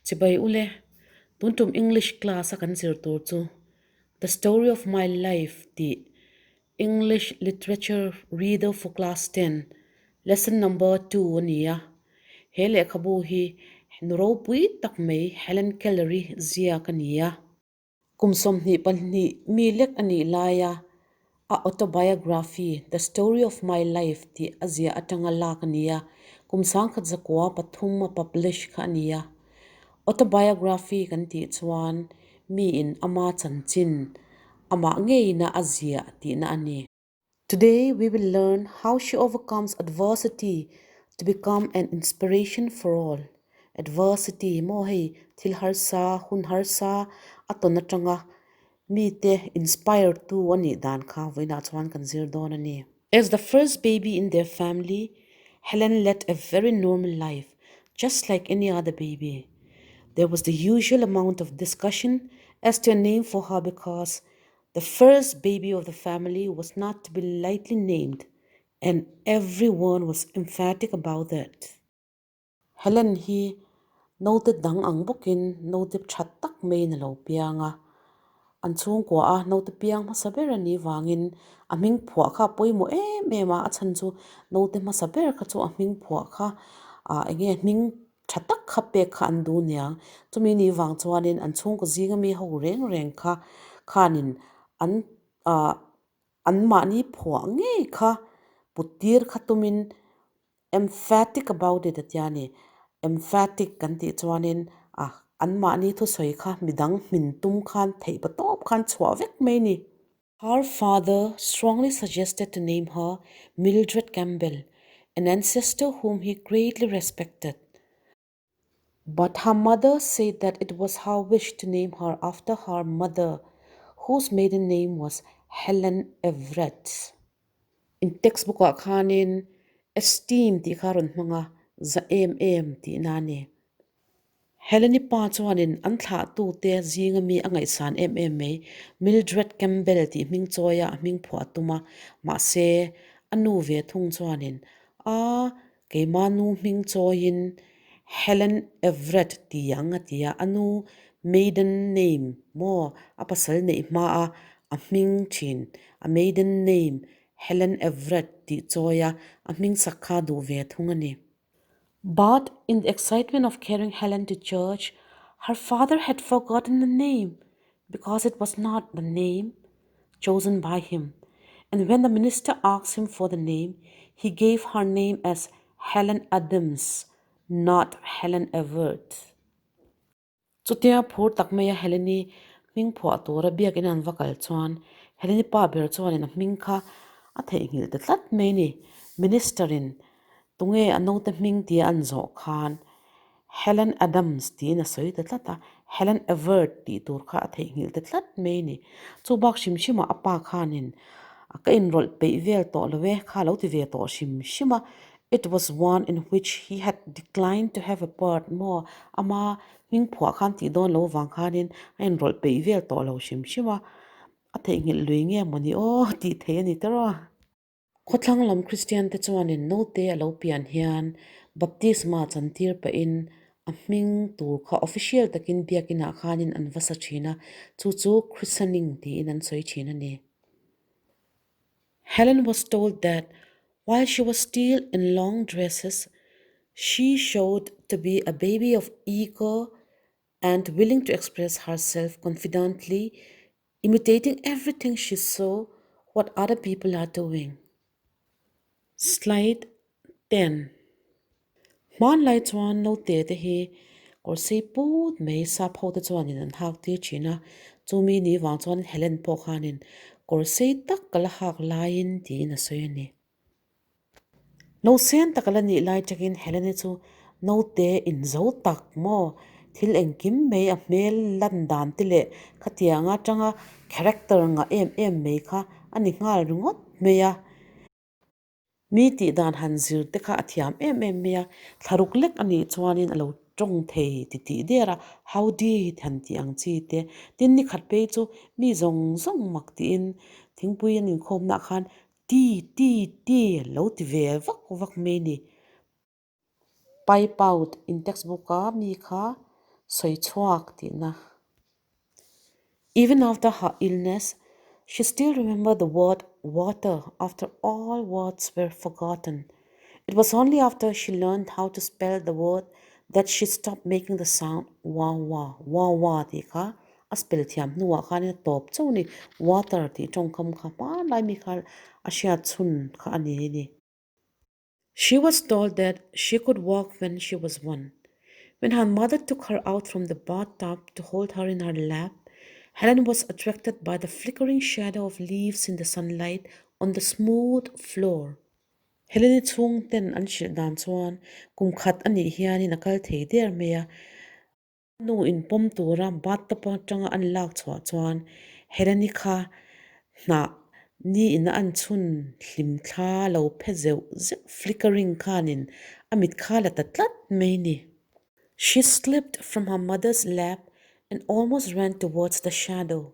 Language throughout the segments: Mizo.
Chibai ule, tun tum English class a kan zir tur chu The Story of My Life tih English Literature Reader for Class 10 Lesson Number 2 a ni a. He lehkhabu hi nu ropui tak mai Helen Keller-i ziak a ni a. Kum 22 mi lek a nih laia a autobiography The Story of My Life tih a ziah atanga lak a ni a, kum 1903 a publish kha a ni a. Autobiography kan tih chuan miin ama chanchin amah ngeina a ziah tihna a ni. Today we will learn how she overcomes adversity to become an inspiration for all. Adversity maw hei thil harsa, hun harsa a tawn atanga mite inspire tu a nih dan kha vawiinah chuan kan zir dawn a ni. As the first baby in their family, Helen led a very normal life, just like any other baby. There was the usual amount of discussion as to a name for her because the first baby of the family was not to be lightly named and everyone was emphatic about that. Helen hi naute dang ang bawkin naute tha tak maiin a lo piang a. An chhungkua a naute piang hmasa ber a nih vangin a hming phuah kha a pawimawh em em a, a chhan chu naute hmasa ber kha chu a hming phuah kha ah eng nge hming tha tak kha pek kha an duh niang. Chumi nih vang chuanin an chhungkaw zinga mi ho reng reng kha khanin an ah an mahni phuah ngei kha put tir kha tumin emphatic about it a tia ni. Emphatic kan tih chuanin ah an mahni thusawi kha midang hmin tum khan theih pa tawp khan chhuah vek mai a ni. Her father strongly suggested to name her Mildred Campbell, an ancestor whom he greatly respected. But her mother said that it was her wish to name her after her mother, whose maiden name was Helen Everett. In textbook ah khanin esteem tih kha rawn hmang a, za em em tihna a ni. Heleni pa chuanin an thlahtute zinga mi a ngaihsan em em mai, Mildred Campbell tih hming chawia a hming phuah a tum a, mahse a nu ve thung chuanin a keimah nu hming chawiin Helen Everett ti ang a ti a, a nu maiden name maw a pasal neih hmaa a hming thin, a maiden name Helen Everett tih chawia a hming sak kha duh ve thung a ni. But in the excitement of carrying Helen to church, her father had forgotten the name because it was not the name chosen by him. And when the minister asked him for the name, he gave her name as Helen Adams, not Helen Everett. Chutia phur tak maia Heleni hming phuah tura biakin an va kal chuan Heleni pa ber chuanin a hming kha a theihnghilh ta tlat mai a ni. Minister-in tunge a naute hming tia an zawh khan Helen Adams tiin a sawi ta tlat a, Helen Evert tih tur kha a theihnghilh ta tlat mai a ni. Chu bak hrim hrimah a pa khanin ka inrawlh peih vel tawh lo e kha a lo ti ve tawh hrim hrim a, It was one in which he had declined to have a part maw ama hming phuah khan tih dawn lo vang khanin a inrawlh peih vel tawh lo hrim hrim a, a theihnghilh lui nge mawni aw tih theih a ni ta rawh. Khawthlang lam Kristian te chuanin naute a lo pian hian baptisma chantir pahin a hming tur kha official takin biakinah khanin an va sa thin a, chu chu christening tiin an sawi thin a ni. Helen was told that while she was still in long dresses, she showed to be a baby of eager and willing to express herself confidently, imitating everything she saw what other people are doing. Slide 10. Hmanlai chuan naute te hi kawr sei put mai sap ho te chuanin an hak tir thin a, chumi ni vang chuan Helen pawh khanin kawr sei tak ka la hak laiin tiin a sawi a ni. No sen tak a la nih lai takin Helen-i chu naute inzo tak maw thil engkim mai a hmel lan dan te leh khatiang atanga character ngah em em mai kha a ni nghal ringawt mai a. Mi tih dan han zir te kha a thiam em em mai a, thlaruk lek a nih chuanin a lo tawng thei ti tih der a, howdy han tih ang chi te. Tin ni khat phei chu mi zawng zawng mak tiin thingpui an inkhawmnaah khan ti ti ti lo ti ve vak vak mai a ni. Pipe out in textbook a mi kha sawi chhuak tihna. Even after her illness, she still remembered the word water after all words were forgotten. It was only after she learned how to spell the word that she stopped making the sound wa wa, wa wa tih kha a spell thiam hnuah khanin a tawp chauh a ni. Water tih tawngkam kha hmanlai mi kha a hriat chhun kha a ni a ni. She was told that she could walk when she was one. When her mother took her out from the bathtub to hold her in her lap, Helen was attracted by the flickering shadow of leaves in the sunlight on the smooth floor. Helen-i chhungten an hrilh dan chuan kum khat a nih hianin a kal thei der mai a. Nu inpawm tura bathtub atanga an lak chhuah chuan Helen-i kha hnah ni ina an chhun hlim thla lo phe zeuh zeuh flickering khanin a mit kha la ta tlat mai ni. She slipped from her mother's lap and almost ran towards the shadow.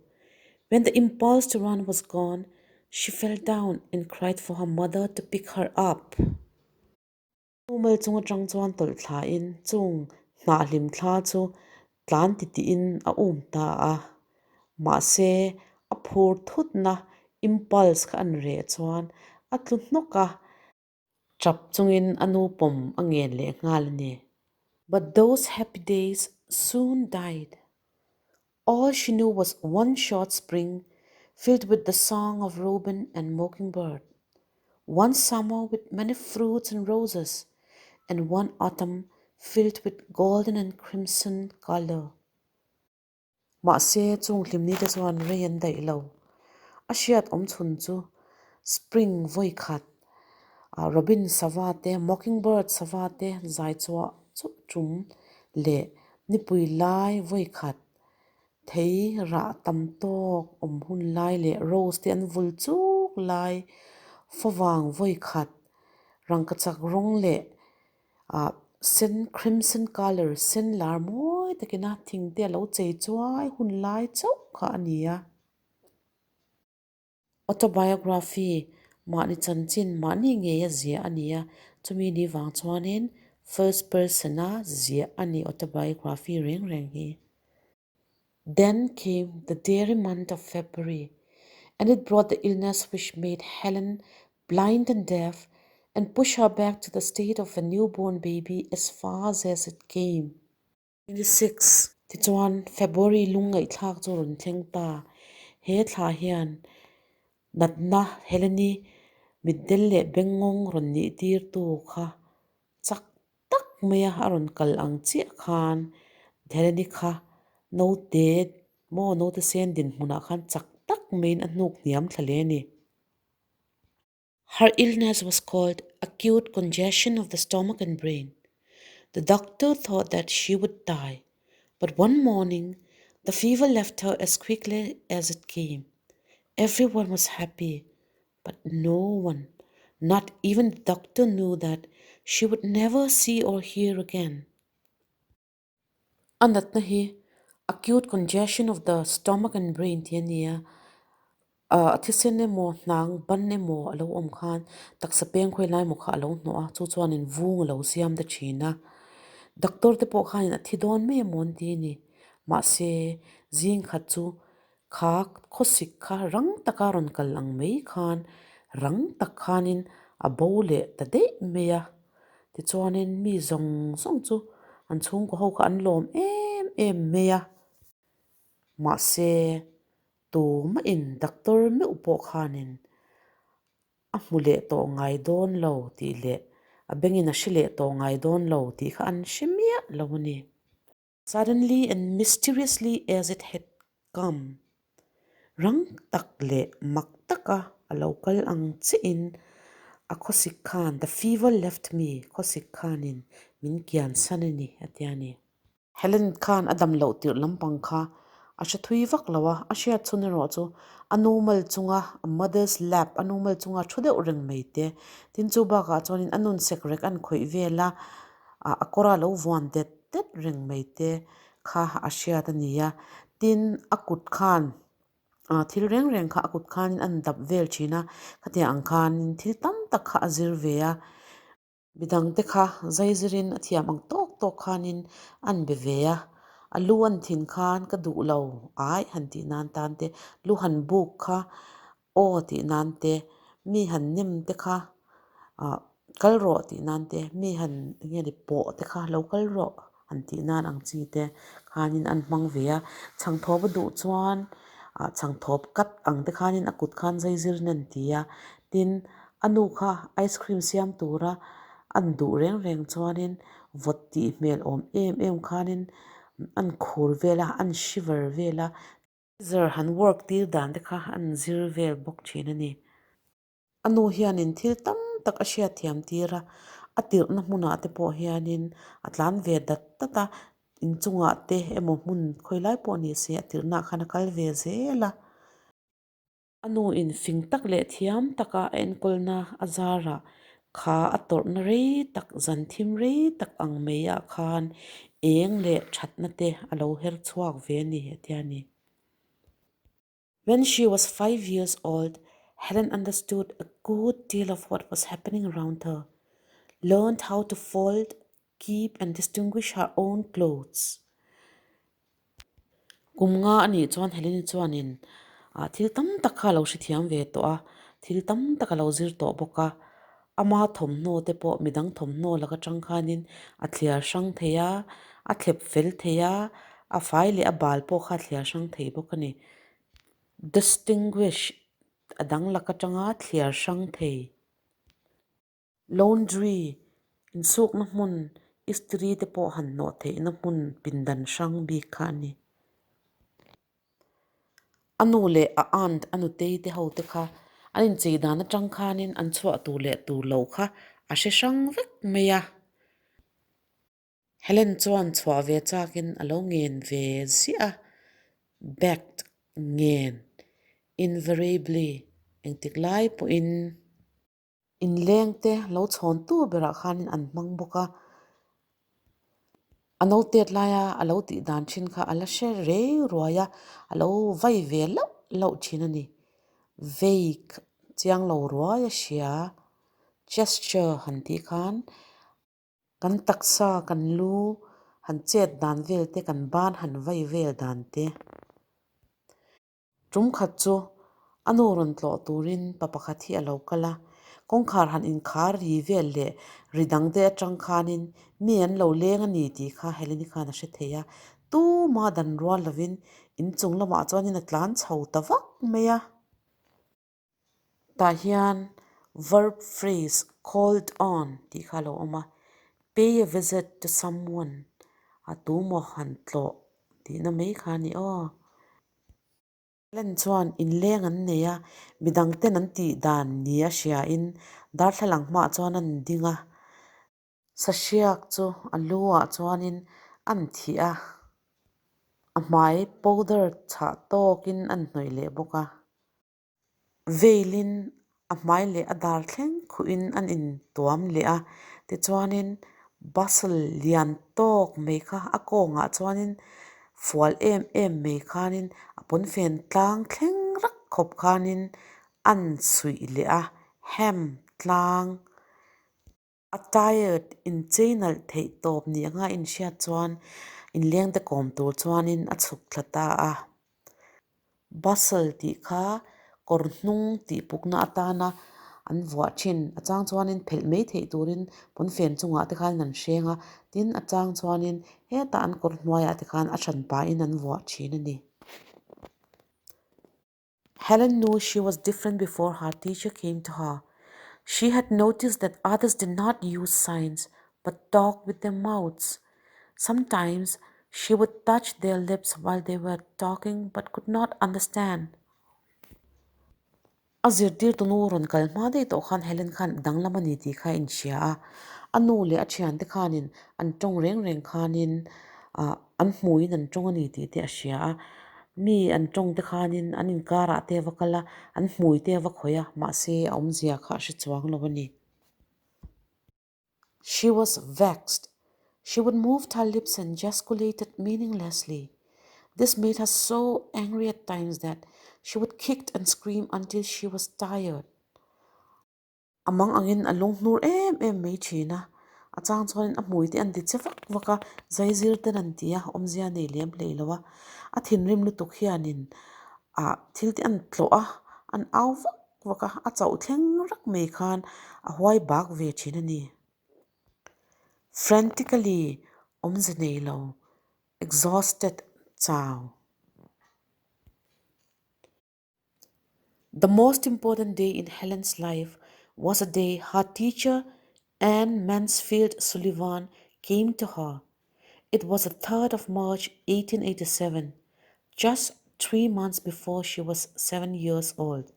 When the impulse to run was gone, she fell down and cried for her mother to pick her up. Chu mal chung atang chuan tawlh thlain chung hnah hlim thla chu tlan titiin a um ta a. Mahse, a phur thutna impulse kha an reh chuan a tlu hnawk a, tap chungin a nu pawm a ngen leh nghal a ni. But those happy days soon died. All she knew was one short spring filled with the song of robin and mockingbird, one summer with many fruits and roses, and one autumn filled with golden and crimson color. Mahse chung hlimni te chuan rei an daih lo. A hriat awm chhun chu spring vawi khat, robin sava te, mockingbird sava te zai chhuah chuh tum leh Nipui lai vawi khat, thei rah tam tawk awm hun lai leh rose te an vul chuk lai, favang vawi khat, rangkachak rawng leh ah sen crimson colour sen lar mawi takina thing te a lo chei chuai hun lai chauh kha a ni a. Autobiography, mahni chanchin mahni ngeia ziah a ni a, chumi ni vang chuanin first person-a ziah a ni autobiography reng reng hi. Then came the dreary month of February and it brought the illness which made Helen blind and deaf and pushed her back to the state of a newborn baby as fast as it came. 26. Tichuan, February lungngaihthlak chu rawn thleng ta. He thla hian natna Heleni mitdel leh bengngawng rawn nih tirtu kha chak tak maia a rawn kal ang chiah khan Heleni kha naute maw naute sen dinhmunah khan chak tak maiin a hnuk hniam thla hle a ni. Her illness was called acute congestion of the stomach and brain. The doctor thought that she would die, but one morning the fever left her as quickly as it came. Everyone was happy, but no one, not even the doctor, knew that she would never see or hear again. A natna hi acute congestion of the stomach and brain tih a ni a, ah a thisen emaw hnang ban emaw a lo awm khan taksa peng khawi lai emaw kha a lo hnawh a chu chuanin vung a lo siam ta thin a, doctor te pawh khanin a thi dawn mai emaw an ti a ni mahse zing khat chu kha khawsik kha rang taka rawn kal ang mai khan rang tak khanin a bo leh ta daih mai a. Tichuanin mi zawng zawng chu an chhungkaw ho kha an lawm em em mai a, mahse tumahin doctor meuh pawh khanin a hmu leh tawh ngai dawn lo tih leh a bengin a hre leh tawh ngai dawn lo tih kha an hre miah lo a ni. Suddenly and mysteriously as it had come, rang tak leh mak taka a lo kal ang chiahin a khawsik khan, the fever left me, khawsik khanin min kian san a ni, a ti a ni. Helen khan a dam loh tirh lampang kha a hre thui vak lo a, a hriat chhun erawh chu a nu mal chunga, a mother's lap, a nu mal chunga thu deuh reng mai te, tin chu bakah chuanin a nun sek rek an khawih vel a, a kawra lo vuan det det reng mai te kha a hriat a ni a, tin a kut khan thil reng reng kha a kut khanin an dap vel thin a, khatiang ang khanin thil tam tak kha a zir ve a, midang te kha zai zirin a thiam ang tawk tawk khanin an be ve a, A lu an thin khan ka duh lo ai han tih nan tan te, lu han buk kha aw tih nan te, mi han nem te kha ah kal rawh tih nan te, mi han eng nge ni pawh te kha lo kal rawh han tih nan ang chi te khanin an hmang ve a. Chhangthawp a duh chuan ah chhangthawp cut ang te khanin a kut khan zai zir in an ti a, tin a nu kha ice cream siam tura an duh reng reng chuanin vawt tih hmel awm em em khanin an khur vel a, an shiver vel a. Zir han work tir dan te kha an zir vel bawk thin a ni. A nu hianin thil tam tak a hriat thiam tir a, a tirhna hmunah te pawh hianin a tlan ve dat dat a, inchungah te emaw hmun khawi lai pawh ni se a tirhnaah khan a kal ve zel a. A nu in fing tak leh thiam taka a enkawlna a zarah kha a tawrhna rei tak, zan thim rei tak ang mai ah khan eng leh thatna te a lo her chhuak ve a ni a ti a ni. When she was 5 years old, Helen understood a good deal of what was happening around her, learned how to fold, keep and distinguish her own clothes. Kum nga a nih chuan Helene chuanin thil tam tak kha a lo hrethiam ve tawh a, thil tam tak a lo zir tawh bawk a. Ama thawmhnaw te pawh midang thawmhnaw lak atang khanin a thliar hrang thei a, a thlep fel thei a, a fai leh a bal pawh kha a thliar hrang thei bawk a ni. Distinguish a dang lak atanga thliar hrang thei. Laundry, insukna hmun, istiri te pawh han hnawh theihna hmun pindan hrang bik kha a ni. A nu leh a aunt a nutei te ho te kha an inchei dan atang khanin an chhuah tur leh tur lo kha a hre hrang vek mai a. Helen chuan chhuah ve chakin a lo ngen ve ziah a, begged ngen, invariably engtik lai pawhin. Inlengte lo chhawntu berah khanin an hmang bawk a, a note laia a lo tih dan thin kha a la hre rei ruai a, a lo vai ve lauh lauh thin a ni. Vague chiang lo ruai a hria, gesture han tih khan kan taksa kan lu han chet dan vel te kan ban han vai vel dan te. Tum khat chu a nu rawn tlawh turin pa pakhat hi a lo kal a, kawngkhar han inkhar ri vel leh ri dang te atang khanin mi an lo leng a ni tih kha Heleni khan a hre thei a, tuma dan rual lovin inchung lamah chuanin a tlan chho ta vak mai a. Tah hian verb phrase called on tih kha a lo awm a, pay a visit to someone a tumaw han tlawh tihna mai kha a ni aw. Helen chuan inleng an nei a, midang ten an tih dan ni a hriain darthlalang hmaah chuan an ding a. Sahriak chu a lu ah chuanin an thih a, a hmai powder chhah tawkin an hnawih leh bawk a. Veilin a hmai leh a dar thleng khuhin an intuam leh a, tichuanin bustle lian tawk mai kha a kawngah chuanin fual em em mai khanin a pawnfen tlang thleng rak khawp khanin an suih leh a, hem tlang. A tired inchei nalh theih tawp ni anga inhriat chuan inleng te kawm tur chuanin a chhuk thla ta a. Bustle tih kha kawr hnung tih pukna atana an vuah thin. A chang chuanin phelh mai theih turin pawnfen chungah te khan an hreng a, tin a chang chuanin hetah an kawr hnuaiah te khan a hran pahin an vuah thin a ni. Helen knew she was different before her teacher came to her. She had noticed that others did not use signs but talked with their mouths. Sometimes she would touch their lips while they were talking but could not understand. A zirtirtu nu rawn kal hma daih tawh khan Helen khan danglam a ni tih kha a inhria a. A nu leh a thiante khanin an tawng reng reng khanin ah an hmuiin an tawng a ni tih te a hria a. Mi an tawng te khanin an inkarah te a va kal a, an hmui te a va khawih a, mahse a awmzia kha a hre chuang lo a ni. She was vexed. She would move her lips and gesticulated meaninglessly. This made her so angry at times that she would kick and scream until she was tired. A mang angin a lung hnur em em mai thin a. A chang chuanin a hmui te an ti che vak vak a, zai zir ten an ti a, awmzia nei lem hlei lo a. A thinrim lutuk hianin ah thil te an tlawh a, an au vak vak a, a chauh thleng rak mai khan a huai bak ve thin a ni. Frantically awmze nei lo, exhausted chau. The most important day in Helen's life was a day her teacher Anne Mansfield Sullivan came to her. It was the 3rd of March 1887, just three months before she was seven years old.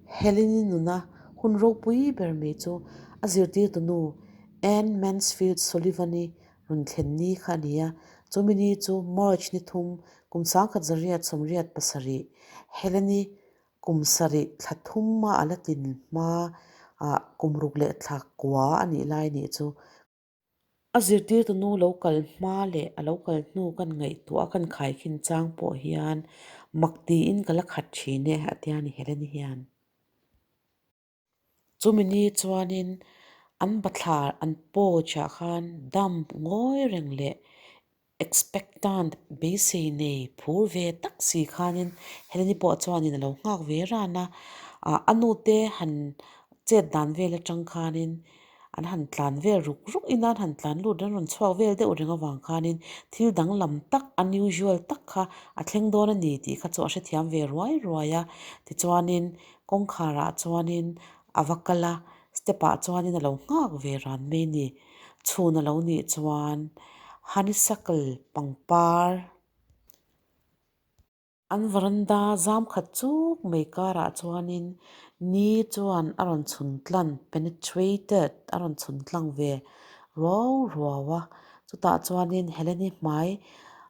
Helen-i nuna hun ropui ber mai chu a zirtirtu nu Anne Mansfield Sullivan-i rawn thlen ni kha a ni a. Chumi ni chu March ni thum kum sangkhat zariat sawmriat pasarih Helen-i kum sarih thla thuma a la tlin hma ah kum ruk leh thla kua a nih lai nih chu A zirtirtu nu lo kal hma leh a lo kal hnu kan ngaihtuah a kan khaikhin chang pawh hian mak tiin ka la khat thin e a tia ni Helen hian. Chumi ni chuanin an bathlar an porch ah khan dump ngawi reng leh expectant beisei nei phur ve tak si khanin Heleni pawh chuanin a lo nghak ve ran a, ah a nute han chet dan vel atang khanin an han tlan vel ruk ruk in an han tlan lut an rawn chhuak vel deuh reng avang khanin thil danglam tak unusual tak kha a thleng dawn a ni tih kha chu a hrethiam ve ruai ruai a, tichuanin kawngkhar ah chuanin a va kal a step ah chuanin a lo nghak ve ran mai a ni. Chhun a lo nih chuan honeysuckle pangpar an varanda zam khat chuk mai karah chuanin ni chuan a rawn chhun tlan penetrated a rawn chhun tlang ve ruau ruau a chutah chuanin Heleni hmai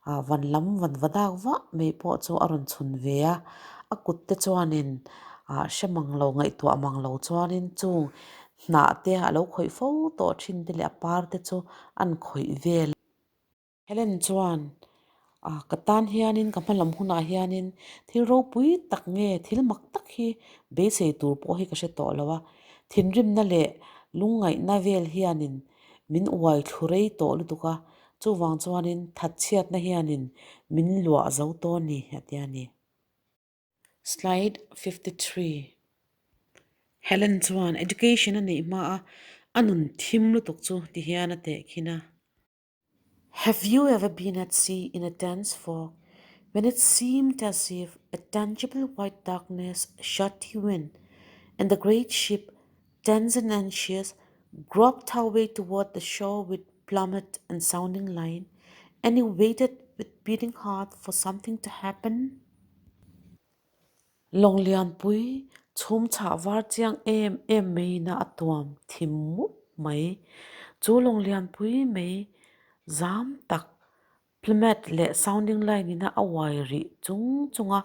ah van lam van va dak vah mai pawh chu a rawn chhun ve a a kut te chuanin ah hre mang lo ngaihtuah mang lo chuanin chung Hnah te a lo khawih fo tawh thin te leh a par te chu an khawih vel. Helen chuan, Ah, ka tan hianin, ka hma lam hunah hianin thil ropui tak nge, thil mak tak hi beisei tur pawh hi ka hre tawh lo a. Thinrimna leh lungngaihna vel hianin min uai thlu rei tawh lutuk a, chuvang chuanin thatchhiatna hianin min luah zo tawh a ni, a ti a ni. Slide 53. Helen chuan education a neih hma a, a nun thim lutuk chu ti hian a tehkhin a. Have you ever been at sea in a dense fog when it seemed as if a tangible white darkness shut you in and the great ship, tense and anxious, groped her way toward the shore with plummet and sounding line and you waited with beating heart for something to happen? Lawng lianpui chhum chhah var chiang em em maiin a tuam thim mup mai. Chu lawng lianpui mai zam tak plummet leh sounding line ina a uai rih chung chunga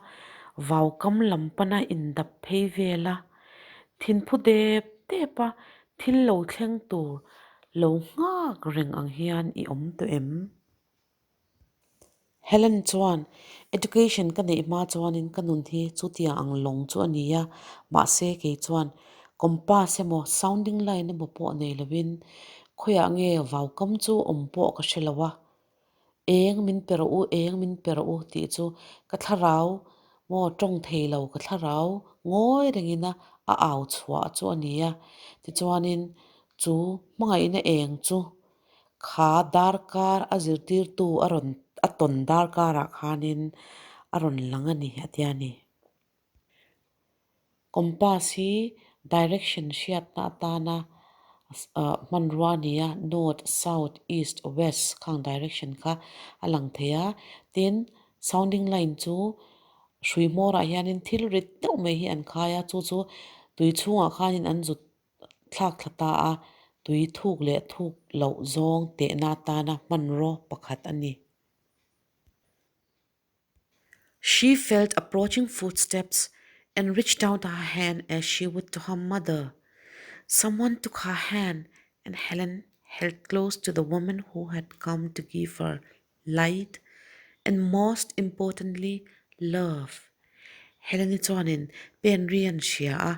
vaukam lam pana indap phei vel a. Thinphu dep dep a thil lo thleng tur lo nghak reng ang hian i awm tawh em? Helen chuan, Education ka neih hma chuanin ka nun hi chutia ang lawng chu a ni a, mahse kei chuan compass emaw sounding line emaw pawh nei lovin khawiah nge vaukam chu awm pawh ka hre lo a, eng min pe rawh u, eng min pe rawh u tih chu ka thlarau maw tawng thei lo ka thlarau ngawi rengin a a au chhuah chu a ni a, tichuanin chu hmangaihna eng chu Kha darkar a zirtirtu a rawn a tawn darkarah khanin a rawn lang a ni a tia ni. Compass hi direction hriatna atana hmanrua a ni a, north, south, east, west khang direction kha a lang thei a. Tin, sounding line chu hrui hmawrah hianin thil rit deuh mai hi an khai a, chu chu tui chhungah khanin an zut thlak thla ta a, tui thuk leh thuk loh zawng tehna atana hmanraw pakhat a ni. She felt approaching footsteps and reached out her hand as she would to her mother. Someone took her hand and Helen held close to the woman who had come to give her light and most importantly love. Heleni chuanin pen ri an hria a,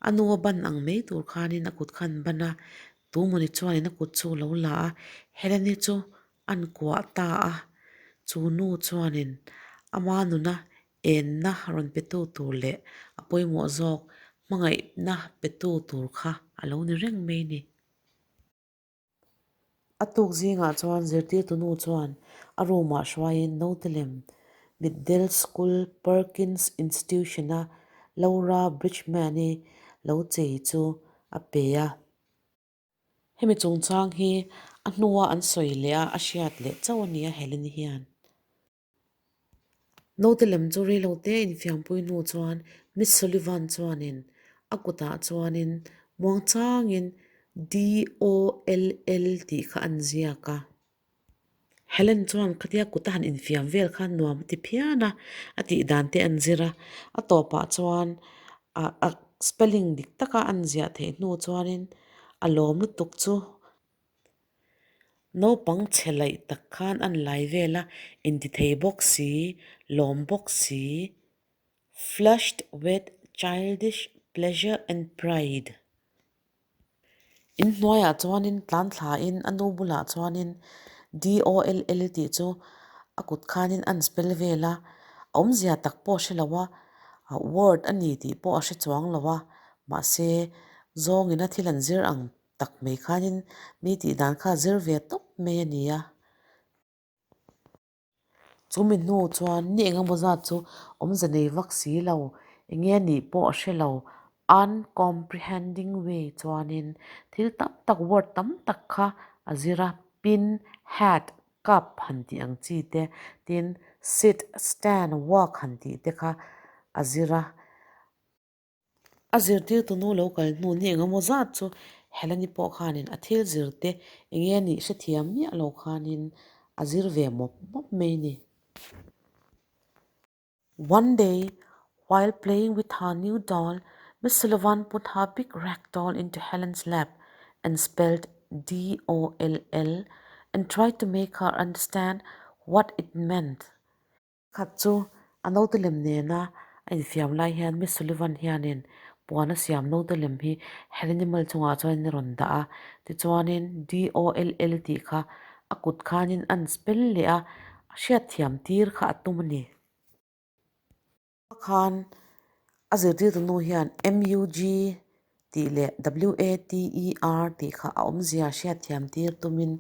a nu a ban ang mai tur khanin a kut kha an ban a. Tumawni chuanin a kut chu a lo la a, Helen-i chu an kuah ta a. Chu nu chuanin ama nuna enna rawn petu tur leh a pawimawh zawk hmangaihna petu tur kha a lo ni reng mai ni. A tuk zingah chuan zirtirtu nu chuan a room-ah hruaiin naute lem Mitdel School Perkins Institution-a Laura Bridgman-i lo chei chu a pe a. Hemi chungchang hi a hnua an sawi leh a, a hriat leh chauh a ni a Helen-i hian. Naute lem chu reilote a infiampui hnu chuan Miss Sullivan chuanin a kutah chuanin muangchangin DOLL tih kha an ziak a. Helen chuan khatia kut a han infiam vel kha nuam a ti phian a, a tih dan te an zir a. A tawpah chuan a spelling dik taka an ziah theih hnu chuanin a lawm lutuk chu Naupang chhe laih tak khan an lai vel a, intithei bawk si, lawm bawk si, flushed with childish pleasure and pride. Inhnuaiah chuanin tlan thlain a nu bulah chuanin DOLL tih chu a kut khanin an spell vel a, a awmzia tak pawh a hre lo a, word a ni tih pawh a hre chuang lo a, mahse zawngin a thil an zir ang tak mai khanin mi tih dan kha zir ve tawp mai a ni a. Chumi hnu chuan ni engemaw zat chu awmze nei vak si lo, enge nih pawh a hre lo, uncomprehending way chuanin thil tam tak word tam tak kha a zir a, pin, hat, cup han tih ang chi te, tin sit, stand, walk han tih te kha a zir a. A zirtirtu nu lo kal hnu ni engemaw zat chu Heleni pawh khanin a thil zir te enge nih hrethiam miah lo khanin a zir ve mawp mawp mai ni. One day, while playing with her new doll, Miss Sullivan put her big rag doll into Helen's lap and spelled D-O-L-L and tried to make her understand what it meant. Khat chu a naute lem nena a infiam lai hian Miss Sullivan hianin puan a siam naute lem hi Helenimal chungah chuanin a rawn dah a, tichuanin DOLL tih kha a kut khanin a spell leh a, a hriatthiam tir kha a tum a ni. Khan a zirtirtu nu hian MUG tih leh WATER tih kha a awmzia hriatthiam tir tumin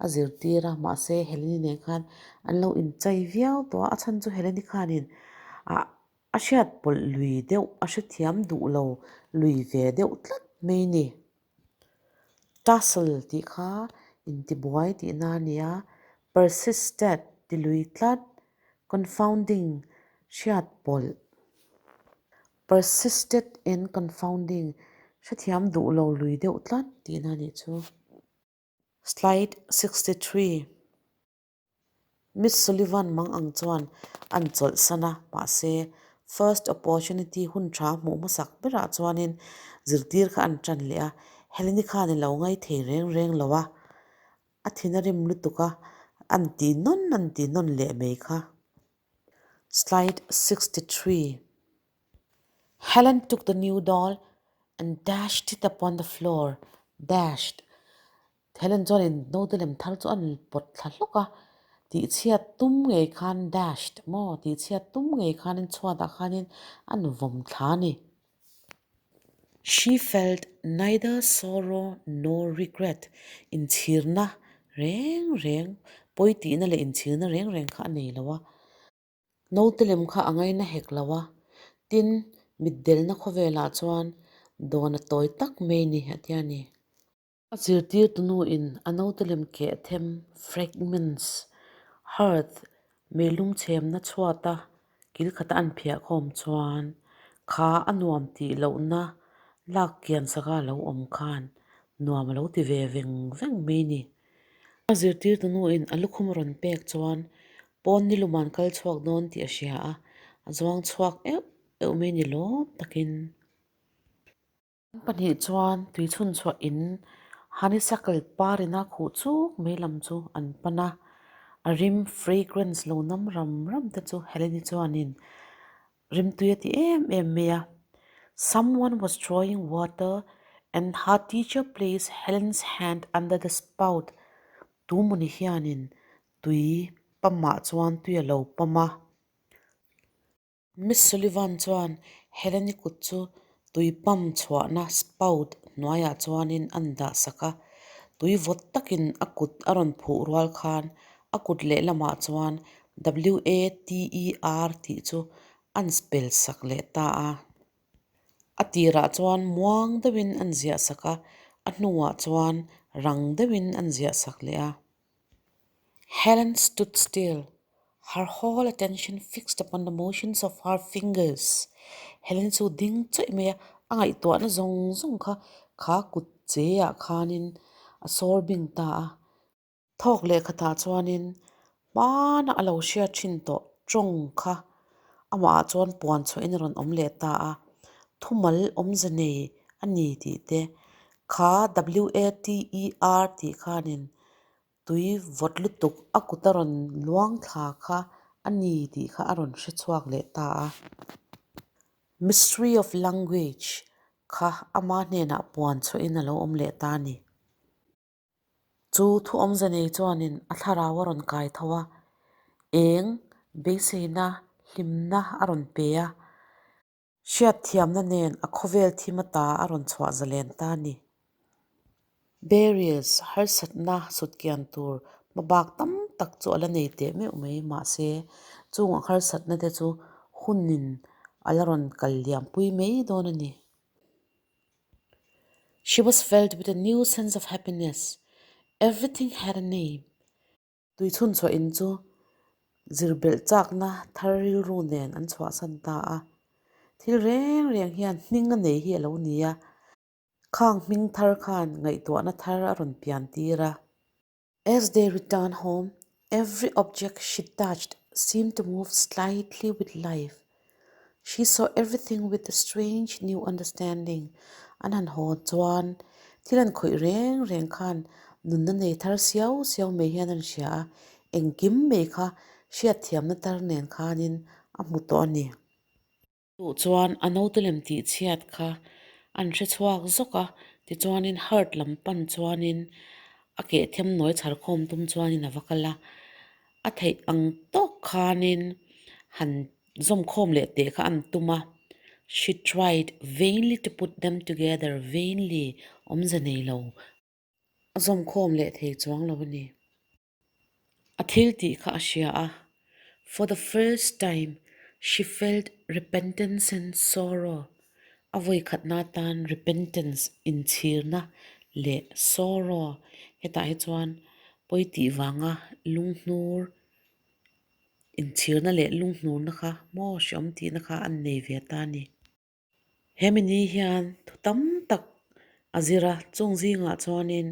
a zirtir a, mahse Heleni nen khan an lo inchai viau tawh a, a chhan chu Heleni khanin ah a hriat pawlh lui deuh a hrethiam duh lo lui ve deuh tlat mai a ni. Tussle tih kha intibuai tihna a ni a, persisted ti lui tlat, confounding hriat pawlh, persisted in confounding hrethiam duh lo lui deuh tlat tihna a nih chu. Slide 63. Miss Sullivan mang ang chuan an chawlhsan a, mahse first opportunity hun tha hmuh hmasak berah chuanin zirtir kha an tan leh a, Heleni khan i lo ngai thei reng reng lo a, a thin a rim lutuk a, an ti nawn an ti nawn leh mai kha. Slide 63. Helen took the new doll and dashed it upon the floor, dashed. Helen chuanin naute lem thar chu a ni pawt thla hlawk a, tihchhiat tum ngei khan dashed maw tihchhiat tum ngei khanin chhuatah khanin a ni vawm thla a ni. She felt neither sorrow nor regret, inchhirna reng reng, pawi tihna leh inchhirna reng reng kha a nei lo a. Naute lem kha a ngaina hek lo a, tin mitdelna khawvelah chuan dawn a tawi tak mai ni a tia ni. A zirtirtu nuin a naute lem keh them, fragments, hearth, meilum chhemna chhuata kil khata an phiah khawm chuan kha a nuam tih lohna lak kian saka lo awm khan nuam a lo ti ve veng veng mai ni. A zirtirtu nuin a lukhum a rawn pek chuan pawn ni luman kal chhuak dawn tih a hria a, a zuang chhuak euh euh mai ni lawm takin. An pahnih chuan tui chhun chhuah in honeysuckle par ina khuh chuk mai lam chu an pan a, a rim fragrance lo nam ram ram te chu Heleni chuanin rimtui a ti em em mai a. Someone was throwing water And her teacher placed Helen's hand under the spout, Tumuni hianin tui pamah chuan tui a lo pam a. Miss Sullivan chuan Helen-i kut chu tui pump chhuahna spout hnuaiah chuanin an dah sak a, tui vawt takin a kut a rawn phuh rual khan a kut lehlamah chuan WATER tih chu an spell sak leh ta a. A tirah chuan muang deuhin an ziah sak a, a hnuah chuan rang deuhin an ziah sak leh a. Helen stood still, her whole attention fixed upon the motions of her fingers. Helen chu ding chawih mai a, a ngaihtuahna zawng zawng kha kha kut che ah khanin a sawr bing ta a. Thawk leh khatah chuanin hmana a lo hriat thin tawh tawng kha amah chuan puan chhuahin a rawn awm leh ta a, thumal awmze nei a ni tih te kha WATER tih khanin tui vawt lutuk a kut a rawn luang thla kha a ni tih kha a rawn hre chhuak leh ta a. Mystery of language kha ama hnenah puan chhuahin a lo awm leh ta a ni. Chu thu awmze nei chuanin a thlarau a rawn kai tho a, eng beiseina hlimna a rawn pe a, hriatthiamna nen a khawvel thim ata a rawn chhuah zalen ta a ni. Barriers, harsatna sutkian tur hmabak tam tak chu a la nei teh meuh mai, mahse chung a harsatna te chu hunin a la rawn kal liampui mai dawn a ni. She was filled with a new sense of happiness. Everything had a name. Tuichhun chhuah in chu zirbelh chakna thar rilru nen an chhuahsan ta a. Thil reng reng hian hming a nei hi a lo ni a. Khang hming thar khan ngaihtuahna thar a rawn pian tir a. As they returned home, every object she touched seemed to move slightly with life. She saw everything with a strange new understanding. An han haw chuan thil an khawih reng reng khan nunna nei thar siau siau mai hian an hria a, engkim mai kha hriatthiamna tar nen khanin a hmu tawh a ni. Duh chuan a naute lem tih chhiat kha an hre chhuak zawk a, tichuanin heart lam pan chuanin a keh them nawi chhar khawm tum chuanin a va kal a, a theih ang tawk khanin han zawm khawm leh teh kha an tum a, she tried vainly to put them together vainly awmze nei lo a zawm khawm leh thei chuang lo a ni. A thil tih kha a hria a, For the first time she felt repentance and sorrow, a vawikhatna atan repentance, inchhirna, leh sorrow, hetah hi chuan pawi tih vanga lunghnur, inchhirna leh lunghnurna kha maw hreawm tihna kha an nei ve ta a ni. Hemi ni hian thu tam tak a zir a, chung zingah chuanin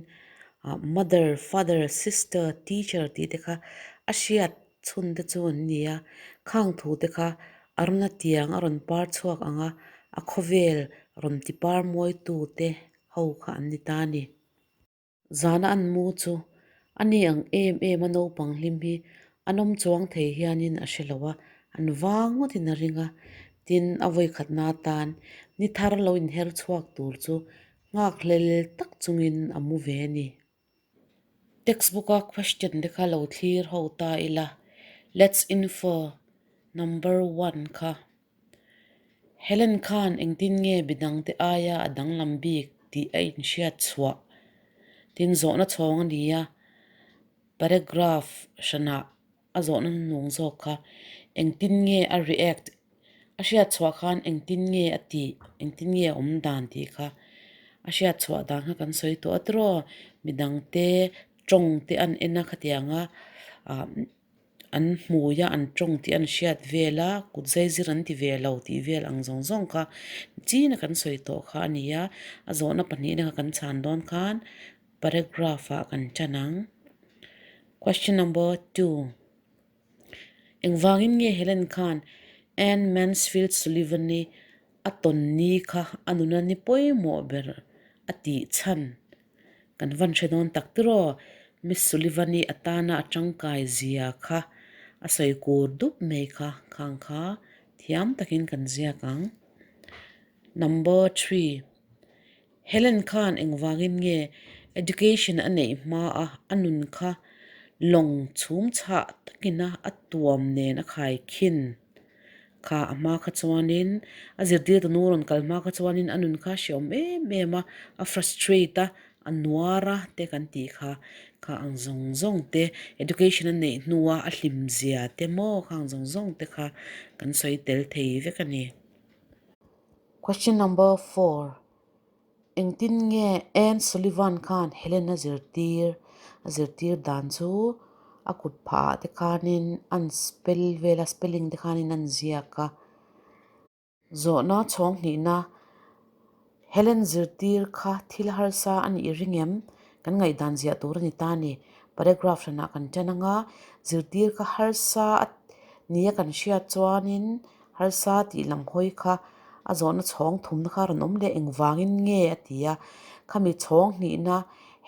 mother, father, sister, teacher tih te kha a hriat chhun te chu an ni a, khang thu te kha a rawn a tiang a rawn par chhuak ang a, a khawvel rawn ti par mawi tu te ho kha an ni ta a ni. Zana an mu chu a ni ang em em a naupang hlim hi a nawm chuang thei hianin a hre lo a, an vang ngawtin a ring a, tin a vawikhatna atan ni thar lo inher chhuak tur chu nghakhlel tak chungin a mu ve a ni. Textbook a question te kha lo thlir ho ta ila, Let's infer number one kha. Helen khan engtin nge midangte aia a danglam bik tih a inhriat chhuah? Tin zawhna chhawng a ni a, paragraph hranah a zawhna hnung zawk kha engtin nge a react, a hriat chhuah khan engtin nge a tih, engtin nge a awm dan tih kha a hriat chhuah dan kha kan sawi tawh a tiraw? Midangte tawng te an en a khatiang a ah. An hmui a, an tawng tih an hriat vel a, kut zaizir an ti ve lo tih vel ang zawng zawng kha china kan sawi tawh kha a ni a, a zawhna pahnihna kha kan chhan dawn khan paragraph ah kan tan ang. Question number two, Engvangin nge Helen khan Anne Mansfield Sullivan-i a tawn ni kha a nuna ni pawimawh ber a tih chhan? Kan van hre dawn tak tiraw? Miss Sullivan-i atana a tangkai zia kha a sawi kur dup mai kha khang kha thiam takin kan ziak ang. Number three, Helen khan engvangin nge education a neih hmaa a nun kha lawng chhum chhah takina a tuam nen a khai khin kha a hma kha chuanin a zirtirtu nu rawn kal hma kha chuanin a nun kha a hreawm em em a, a frustrate a, a nuar a te kan tih kha kha ang zawng zawng te education a neih hnua a hlim zia te maw kha ang zawng zawng te kha kan sawi tel thei vek a ni. Question number 4. Engtin nge Anne Sullivan khan Helen a zirtir? A zirtir dan chu a kut phah ah te khanin an spell vel a, spelling te khanin an ziak a. Zawhna chhawng hnihna Helen zirtir kha thil harsa a nih ring em? Kan ngaihdan ziah tur a ni ta a ni. Paragraph hranah kan ṭan ang a, zirtir kha harsa a nia kan hriat chuanin Harsa tih lam hawi kha a zawhna chhawng thumna kha rawn awm leh engvangin nge a ti a, khami chhawng hnihna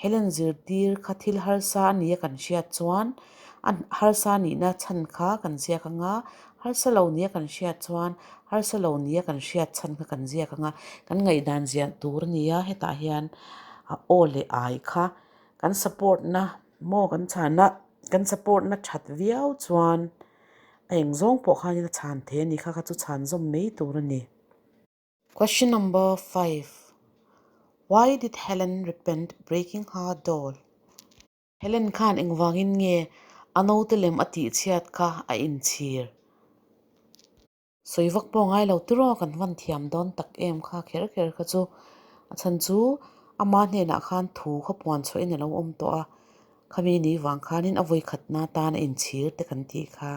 Helen zirtir kha thil harsa a nia kan hriat chuan a harsa nihna chhan kha kan ziak ang a, harsa lo nia kan hriat chuan harsa lo nia kan hriat chhan kha kan ziak ang a, kan ngaihdan ziah tur a ni a, hetah hian a aw leh ai kha kan support na maw kan chhana kan support na that viau chuan. A eng zawng pawh khanin a chhan thei a ni kha kha chu chhan zawm mai tur a ni. Question number 5. Why did Helen repent breaking her doll? Helen khan engvangin nge a naute lem a tihchhiat kha a inchhir? Sawi vak pawh ngai lo tiraw kan van thiam dawn tak em kha kher kher kha chu a chhan chu ama hnenah khan thu kha puan chhuahin a lo awm tawh a, khami ni vang khanin a vawi khatna tan a inchhir te kan tih kha.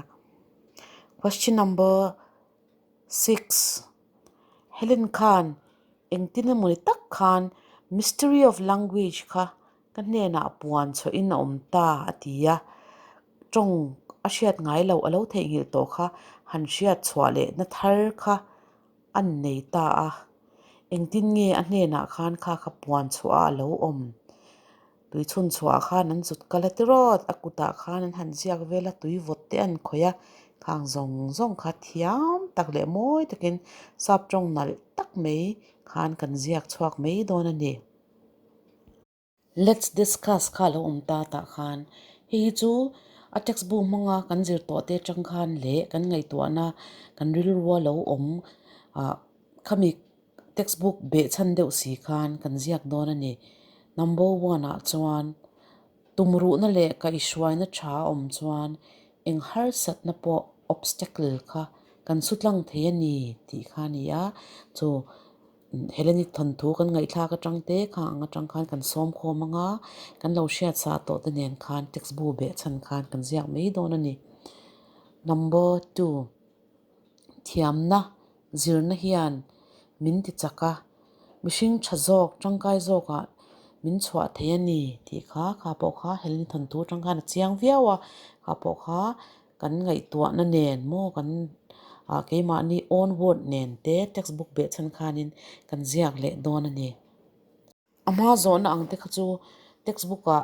Question number 6 Helen khan engtin emawni tak khan mystery of language kha Ka hnenah puan chhuahin a awm ta, a ti a. Tawng a hriat ngai loh a lo theihnghilh tawh kha han hriat chhuah leh na thar kha a nei ta a. Engtin nge a hnenah khan kha kha puan chhuah a lo awm? Tui chhun chhuah khan an zut kal a tirawt, a kutah khan an han ziak vel a, tui vawt te an khawih a, khang zawng zawng kha thiam tak leh mawi takin sap tawng nalh tak mai khan kan ziak chhuak mai dawn a ni. Let's discuss kha a lo awm ta tah khan hei hi chu a textbook hmanga kan zir tawh te atang khan leh kan ngaihtuahna kan rilrua lo awm ah khami textbook behchhan deuh si khan kan ziak dawn a ni. Number one ah chuan tumruhna leh kaihhruaina tha a awm chuan eng harsatna pawh obstacle kha kan su tlang thei a ni tih kha a ni a chu. Heleni thawnthu kan ngaihthlak atang te kha ang atang khan kan sawm khawm ang a, kan lo hriat sa tawh te nen khan text bu beh chhan khan kan ziak mai dawn a ni. Number 2, Thiamna zirna hian min ti chak a, mihring tha zawk tangkai zawkah min chhuah thei a ni tih kha kha pawh kha Heleni thawnthu atang khan a chiang viau a, kha pawh kha Kan ngaihtuahna nen maw kan ah keimahni own word nen te textbook beh chhan khanin kan ziak leh dawn a ni. A hma zawhna ang te kha chu textbook ah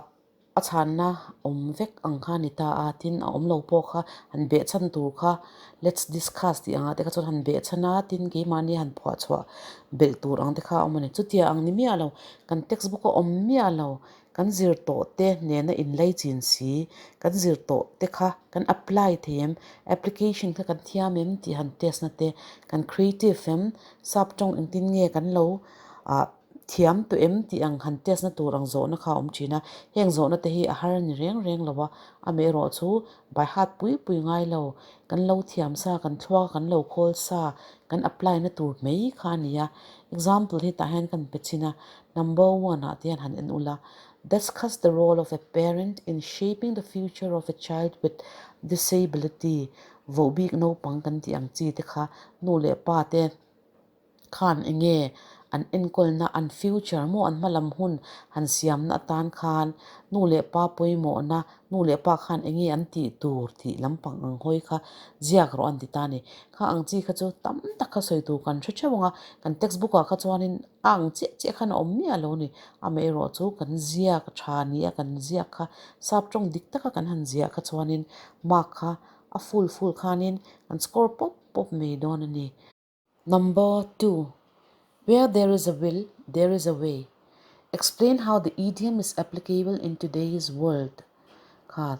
a chhanna awm vek ang kha a ni ta a, tin a awm lo pawh kha han beh chhan tur kha let's discuss tih angah te kha chuan han beh chhan a, tin keimahni han phuah chhuah belh tur ang te kha a awm a ni. Chutia ang ni miah lo, kan textbook a awm miah lo. Kan zir tawh te nena inlei chin si, kan zir tawh te kha kan apply thei em, application kha kan thiam em tih han test na te, kan creative em, sap tawng engtin nge kan lo ah thiam tawh em tih ang han test na tur ang zawhna kha a awm thin a, heng zawhna te hi a har a ni reng reng lo a, amaherawh chu by heart pui pui ngai lo, kan lo thiam sa, kan thluak a kan lo khawl sa, kan apply na tur mai kha a ni a, example hi tah hian kan pe chin a. Number one ah te hian han en ula, Discuss the role of a parent in shaping the future of a child with disability, voh bik naupang kan tih ang chi te kha nu leh pa te khan eng nge an enkawlna an future maw an hma lam hun han siamna atan khan nu leh pa pawimawhna nu leh pa khan eng nge an tih tur tih lampang ang hawi kha ziak rawh an ti ta a ni. Kha ang chi kha chu tam tak kha sawi tur kan hre theuh ang a, kan textbook ah kha chuanin A ang chiah chiah khan a awm miah lo a ni. Amaherawh chu kan ziak tha ni a kan ziak kha sap tawng dik taka kan han ziah kha chuanin mark kha a full full khanin kan score pawp pawp mai dawn a ni. Number 2, Where there is a will, there is a way. Explain how the idiom is applicable in today's world. Kha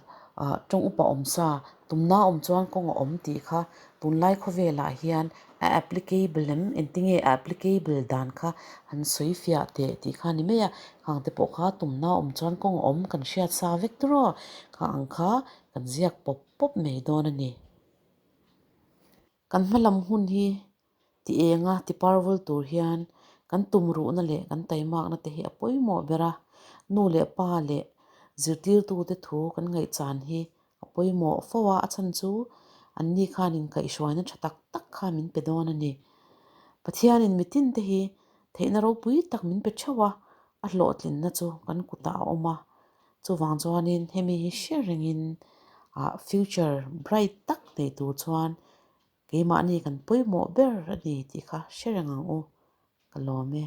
tawng upa awm sa, tumna awm chuan kawng a awm tih kha tunlai khawvelah hian a applicable em, engtinge a applicable dan kha han sawi fiah teh tih kha a ni mai a, khang te pawh kha tumna awm chuan kawng a awm kan hriat sa vek tur aw, kha ang kha kan ziak pawp pawp mai dawn a ni. Kan hma lam hun hi ti enga ti parvul tur hian kan tum ruhna leh kan taimakna te hi a pawimawh ber a, nu leh pa leh zirtirtute thu kan ngaihchan hi a pawimawh fo a, a chhan chu anni khanin kaihhruaina tha tak tak kha min pe dawn a ni. Pathianin mitin te hi theihna ropui tak min pe theuh a, a hlawhtlinna chu kan kutah a awm a, chuvang chuanin hemi hi hre rengin ah future bright tak nei tur chuan Keimahni kan pawimawh ber a ni tih kha hre reng ang u, ka lawm e.